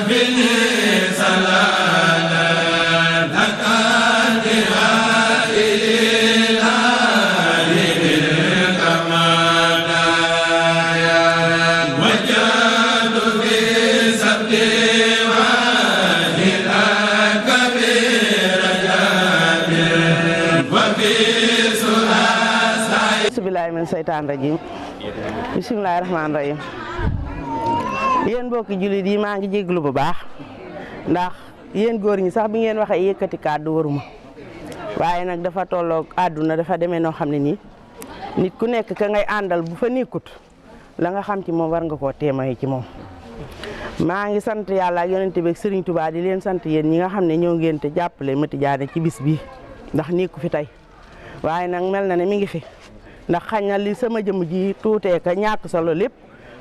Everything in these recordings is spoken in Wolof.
Bernde billahi min seytaan rajim bismillahir rahmanir rahim yéen mbokki jullit yi maa ngi jéglu bu baax ndax yéen góor ñi sax bi ngeen waxee yëkkati kàddu waruma waaye nag dafa tolloog àdduna dafa demee noo xam ne nii nit ku nekk ka ngay àndal bu fa nekkut la nga xam ci moom war nga koo téemaye ci moom maa ngi sant yàlla ak yonent bi ak Serigne Touba di leen sant yéen ñi nga xam ne ñoo ngeen te jàppale Mati Diané ci bis bii ndax nekku fi tey waaye nag mel na ne mi ngi fi ndax xañ na li sama jëm ji tuutee ka ñàkk solo lépp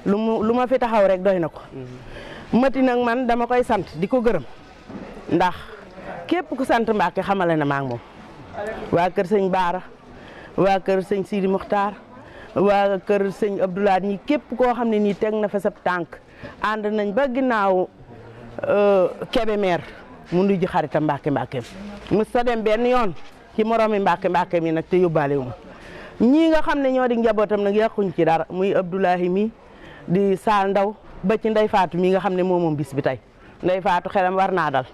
lu ma fi taxaw rek doy na ko Mati nag man dama koy sant di ko gërëm ndax képp ku sant Mbacké xamale na ma ak moom waa kër sëñ Baara waa kër sëñ Sidi Muxtaar waa kër sëñ Abdoulaye ñi képp koo xam ne nii teg na fa sab tànk ànd nañ ba ginnaaw Kébémer mu nuyu ji xaritam Mbacké mu sa dem benn yoon ci moromi Mbacké mi nag te yóbbaale wu ma ñii nga xam ne ñoo di njabootam nag yàquñ ci dara muy Abdoulaye mi di Saal Ndaw ba ci Ndeye Fatou mi nga xam ne moom bis bi tey Ndeye Fatou xelam war naa dal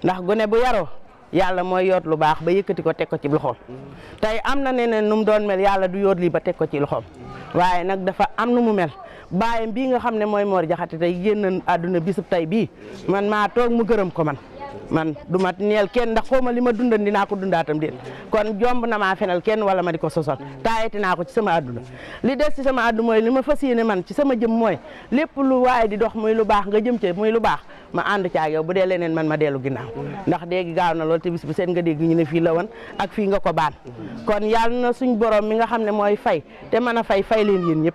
ndax gone bu yaroo yàlla mooy yoot lu baax ba yëkkati ko teg ko ci loxoom tey am na neneen nu mu doon mel yàlla du yoot lii ba teg ko ci loxoom waaye nag dafa am nu mu mel baayam bii nga xam ne mooy Mor Diakhaté tey génn àdduna bisub tey bii man maa toog mu gërëm ko man du ma neel kenn ndax xaw ma li ma dundan dinaa ko dundaatam déet kon jomb na maa fenal kenn wala ma di ko sosol taayati naa ko ci sama àdduna li des ci sama àdduna mooy li ma fas yéene man ci sama jëm mooy lépp lu waaye di dox muy lu baax nga jëm ci muy lu baax ma ànd ci ak yow bu dee leneen man ma dellu ginnaaw ndax dégg gaaw na lool te bis bu seen nga dégg ñu ne fii la woon ak fii nga ko baan kon yàlla na suñ borom mi nga xam ne mooy fay te mën a fay leen yéen ñëpp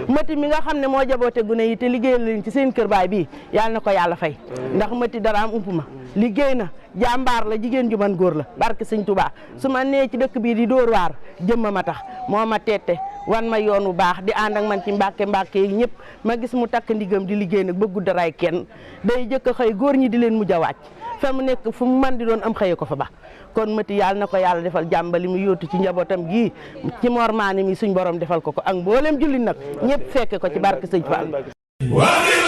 Mati mi nga xam ne moo jaboote gune yi te liggéeyal leen ci seen kër baay bii yàlla na ko yàlla fay ndax Mati dara am ump ma liggéey na jàmbaar la jigéen ju man góor la barke sëñ Touba su ma nee ci dëkk bii di dóor waar jëmma ma tax moo ma teete wan ma yoon wu baax di ànd ak man ci Mbacké yi ñëpp ma gis mu takk ndigam di liggéey nag bëggu daraay kenn day jëkk a xëy góor ñi di leen mujj a wàcc fa mu nekk fu mu man di doon am xëye ko fa ba kon Mati yàlla na ko yàlla defal jàmbali mu yóotu ci njabootam gii ci mormaani mi suñ borom defal ko ak mboolem jullit nag ñëpp fekke ko ci barke sëñ Fall